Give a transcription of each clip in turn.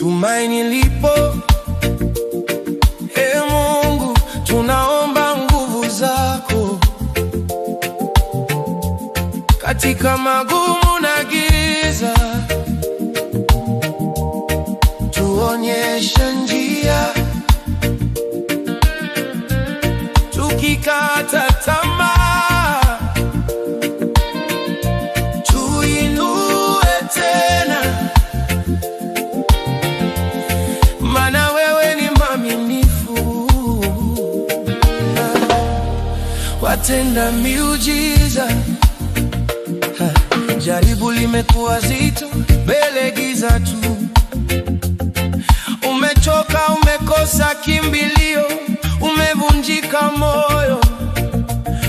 Tumaini lipo, e Mungu, tunaomba nguvu zako katika magumu na giza, tuonyeshe njia tukikata tamaa, tuinue tena, maana wewe ni mwaminifu, watenda miujiza. Jaribu limekuwa zito, mbele giza tu, umechoka, umekosa kimbilio, umevunjika moyo.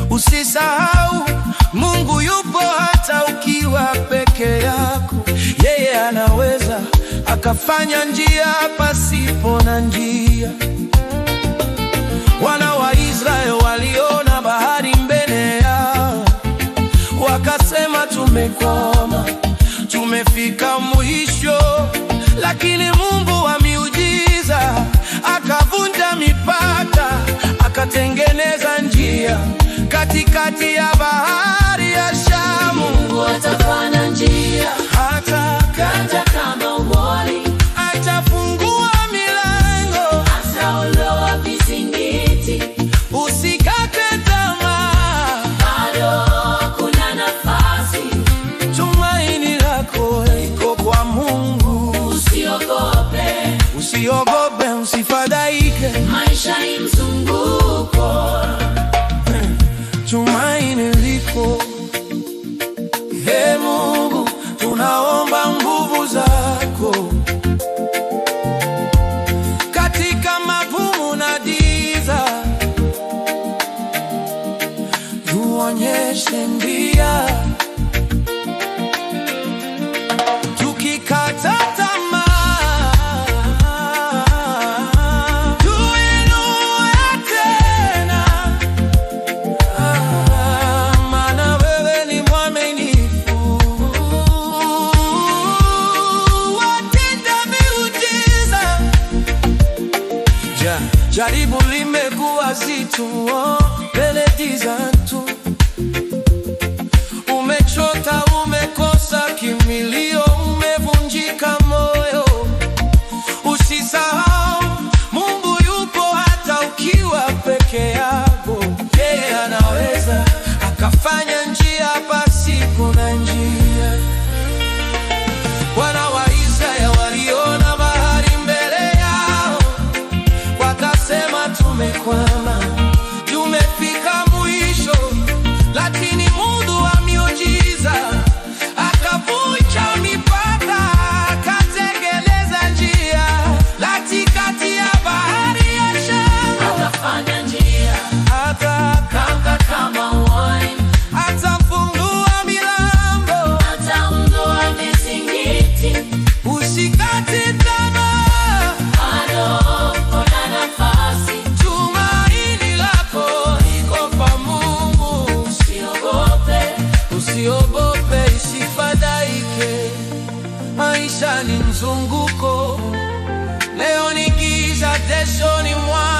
Usisahau Mungu yupo hata ukiwa peke yako. Yeye anaweza akafanya njia pasipo na njia. Wana wa Israeli waliona bahari mbele yao, wakasema tumekwama, tumefika mwisho. Lakini Mungu wa miujiza akavunja mipaka, akatengeneza njia katikati ya bahari ya Shamu. Mungu atafanya njia Hata hata kama huoni, atafungua milango, ataondoa vizingiti, usikate tamaa, bado kuna nafasi. Tumaini lako liko kwa Mungu. Usiogope, Usiogope, usifadhaike, maisha ni mzunguko. Tumaini liko. Ee Mungu, tunaomba nguvu zako katika magumu na giza, tuonyeshe njia tukikata tamaa, tuinue tena. Maana wewe ni mwaminifu, watenda miujiza. Jaribu limekuwa zito, mbele giza tu, umechoka, umekosa kimbilio, umevunjika moyo. Usisahau Mungu yupo hata ukiwa peke yako. Yeye anaweza akafanya njia pasipo na njia. Wana wa Israeli waliona bahari mbele yao, wakasema tumekwama, tumefika mwisho. Lakini Mungu wa miujiza akavunja mipaka, akatengeneza njia katikati ya bahari ya Shamu. Atafanya njia Hata hata kama huoni, atafungua milango, ataondoa vizingiti, usikate tamaa, bado kuna nafasi. Tumaini lako liko kwa Mungu. Usiogope, Usiogope, usifadhaike, maisha ni mzunguko. Leo ni giza, kesho ni mwanga.